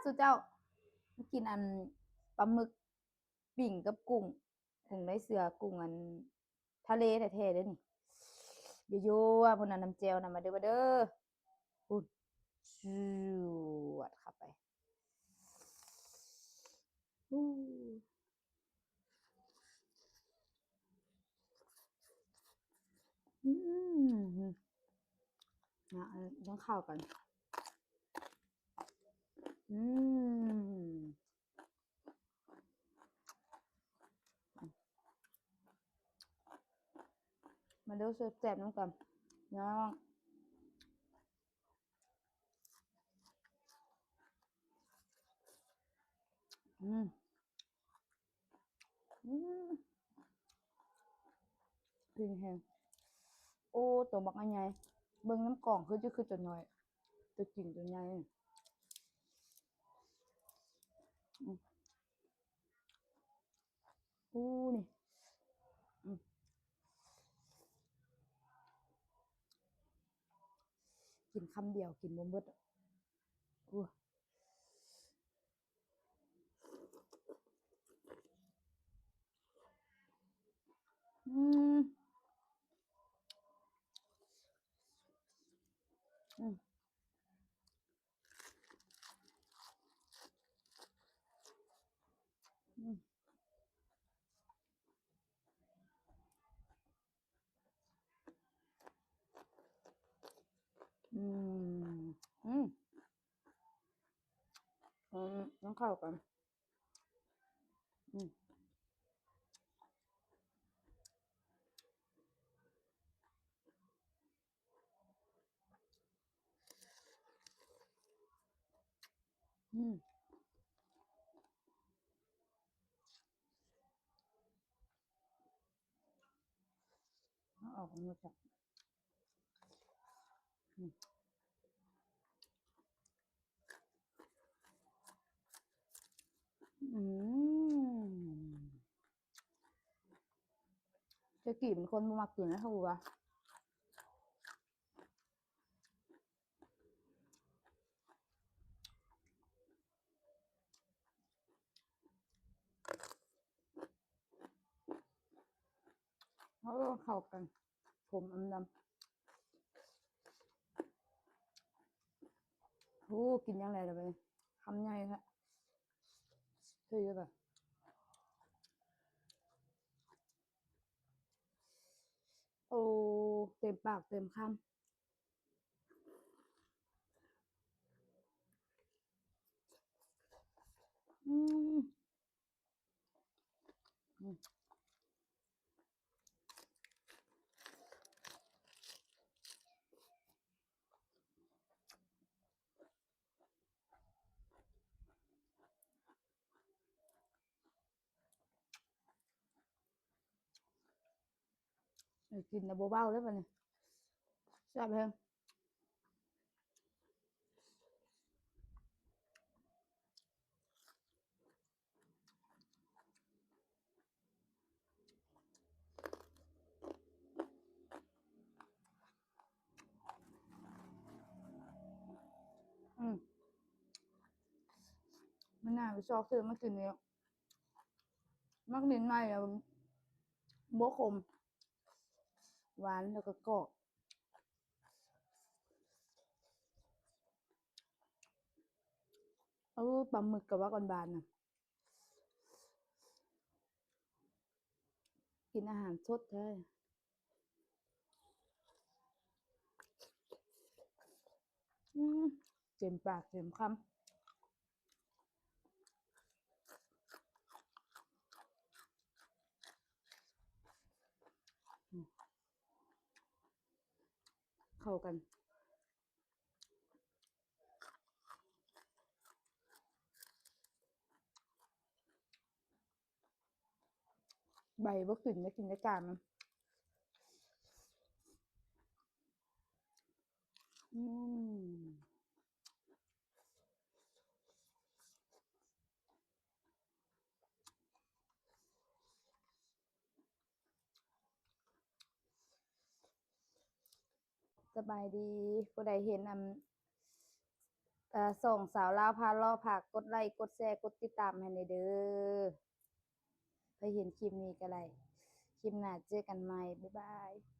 ສູ່ເຈົ້າ ມາກິນອັນປາໝຶກປີ້ງກັບກຸ້ງ ກຸ້ງນາຍເສືອ ກຸ້ງອັນທະເລແທ້ໆເດີ້ນີ້. ໂຢໆ ພຸ້ນນະ ນ້ຳແຈ່ວນະ ມາເດີ້ ມາເດີ້ ພຸ້ນ ຈວດເຂົ້າໄປ. ອືມ ອືມ ອ່ະ ຕ້ອງເຂົ້າກັນ ອືມ ມາເດີ້ ແຊບໆນຳກັນເນາະ. ອືມ ອືມ ກິນແຮງ ໂອ້ ໂຕບັກໃຫຍ່ ເບິ່ງນຳກ້ອງຄືຈະຄືໂຕນ້ອຍ ໂຕຈິງໂຕໃຫຍ່ ອືມ. ອູ້ ນີ້ ອືມ ກິນຄຳດຽວກິນບໍ່ໝົດ ອູ້ ອືມ ອືມ. ອືມ ອືມ ອືມ ອືມ ມັນເຂົ້າກັນ ອືມ. ອືມ ເອົາອອກໝົດ ອືມ. ອືມ ແຕ່ກີ້ເປັນຄົນບໍ່ມັກກິນນະ ເຂົາວ່າ ເອີ ເຂົ້າກັນ ຂົມອຳລຳ ໂອ້ ກິນຫຍັງແດ່ລະບາດນີ້ ຄຳໃຫຍ່ແທ້ ຄືຢູ່ແບບ ໂອ້ ເຕັມປາກເຕັມຄຳ ອືມ. ອືມ ເອີ ກິນແລ້ວບໍ່ເວົ້າເດ້ບາດນີ້ ແຊບແຮງ. ອືມ ມື້ໜ້າໄປຊອກຊື້ມາກິນນີ້ ໝາກມິນໃໝ່ ບໍ່ຂົມ ຫວານ ແລ້ວກໍກອບ. ເອີ ປາໝຶກກະວ່າບານໆນະ ກິນອາຫານສົດແທ້ ອືມ ເຕັມປາກເຕັມຄຳ ອືມ ເຂົ້າກັນ. ໃບບໍ່ກິນ ໄດ້ກິນແຕ່ການມັນ ອືມ. ສະບາຍດີ ຜູ້ໃດເຫັນອັນ ເອີ່ ຊ່ອງສາວລາວພາເລາະ ຝາກກົດໄລ ກົດແຊ ກົດຕິດຕາມໃຫ້ແດ່ເດີ. ໃຜເຫັນຄລິບນີ້ກໍໄດ້ ຄລິບໜ້າເຈີກັນໃໝ່ ບາຍບາຍ.